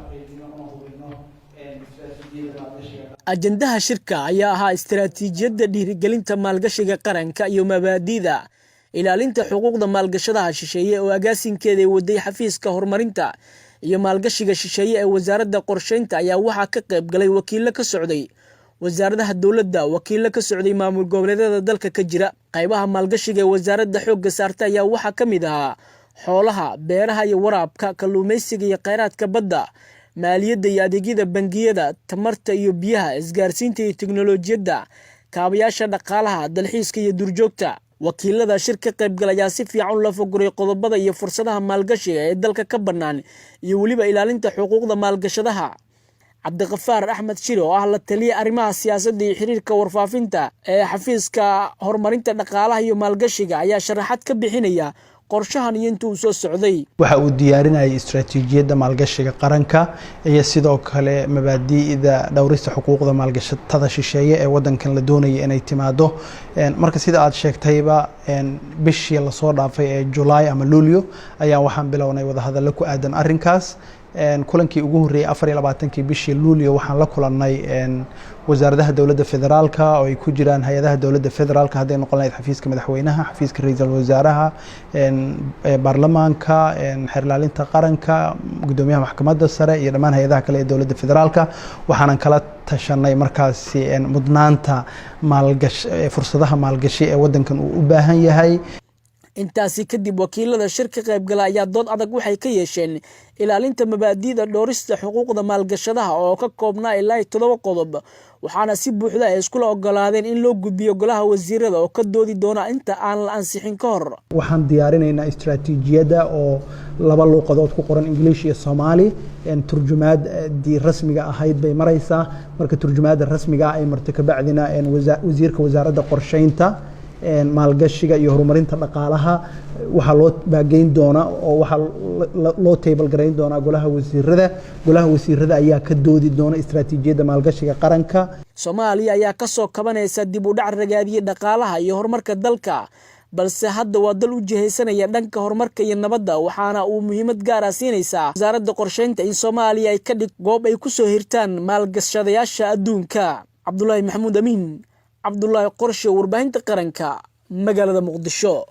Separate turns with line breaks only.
Xaqiijino ama hubino istiraatiijiyadda maalgashiga.
Ajandaha shirka ayaa ahaa istiraatiijiyadda dhiirigelinta maalgashiga qaranka iyo mabaadi'da ilaalinta xuquuqda maalgashadaha shisheeye, oo agaasinkeeda waday xafiiska horumarinta iyo maalgashiga shisheeye ee Wasaaradda Qorsheynta, ayaa waxaa ka qayb galay wakiilo ka socday wasaaradaha dowladda, wakiilo ka socday maamul goboleedyada dalka ka jira. Qaybaha maalgashiga ee wasaaradda xoogga saarta ayaa waxaa ka mid ahaa xoolaha, beeraha iyo waraabka, kalluumaysiga iyo kheyraadka badda, maaliyadda iyo adeegyada bangiyada, tamarta iyo biyaha, isgaarsiinta iyo teknolojiyadda, kaabayaasha dhaqaalaha, dalxiiska iyo duurjoogta. Wakiilada shir ka qaybgal ayaa si fiican u lafaguray qodobada iyo fursadaha maalgashiga ee dalka ka bannaan iyo weliba ilaalinta xuquuqda maalgashadaha. Cabdiqafaar Axmed Shire, oo ah la taliya arrimaha siyaasadda iyo xiriirka warfaafinta ee xafiiska horumarinta dhaqaalaha iyo maalgashiga, ayaa sharaxaad ka bixinaya qorshahan iyo inta uu soo socday.
Waxa uu diyaarinayay istaraatiijiyadda maalgashiga qaranka iyo sidoo kale mabaadi'da dhowrista xuquuqda maalgashatada shisheeye ee wadankan la doonaya inay timaado. Marka sida aad sheegtayba, bishii lasoo dhaafay ee Julaay ama Luulyo ayaa waxaan bilownay wadahadallo ku aadan arrinkaas. Kulankii ugu horreeyey 24-kii bishii Luulyo waxaan la kulannay wasaaradaha dowladda federaalka, oo ay ku jiraan hay-adaha dowladda federaalka, hadday noqon lahayd xafiiska madaxweynaha, xafiiska ra-iisul wasaaraha, baarlamaanka, xeer ilaalinta qaranka, guddoomiyaha maxkamadda sare iyo dhammaan hay-adaha kale ee dowladda federaalka. Waxaanan kala tashanay markaasi mudnaanta maalgash, fursadaha maalgashi ee waddankan uu u baahan yahay.
Intaasi kadib, wakiilada shir ka qaybgala ayaa dood adag waxay ka yeesheen ilaalinta mabaadi'da dhowrista xuquuqda maalgashadaha, oo ka koobnaa ilaa 7 qodob, waxaana si buuxda ay iskula ogolaadeen in loo gudbiyo golaha wasiirada, oo ka doodi doona inta aan la ansixin ka hor.
Waxaan diyaarinaynaa istaraatiijiyadda oo laba luuqadood ku qoran, English iyo Soomaali. Turjumaadii rasmiga ahayd bay maraysaa. Marka turjumaadda rasmiga ay marto kabacdina, wasiirka Wasaaradda Qorsheynta, Maalgashiga iyo Horumarinta Dhaqaalaha waxaa loo baageyn doonaa oo waxaa loo table garayn doonaa golaha wasiirada. Golaha wasiirada ayaa ka doodi doona istaraatiijiyadda maalgashiga qaranka.
Soomaaliya ayaa kasoo kabanaysa dib u dhac ragaadiyey dhaqaalaha iyo horumarka dalka, balse hadda waa dal u jihaysanaya dhanka horumarka iyo nabadda, waxaana uu muhiimad gaar ah siinaysaa Wasaaradda Qorsheynta in Soomaaliya ay ka dhig goob ay kusoo hirtaan maalgashadayaasha adduunka. Cabdulaahi Maxamuud Amiin, Cabdulaahi Qorshe, Warbaahinta Qaranka, magaalada Muqdisho.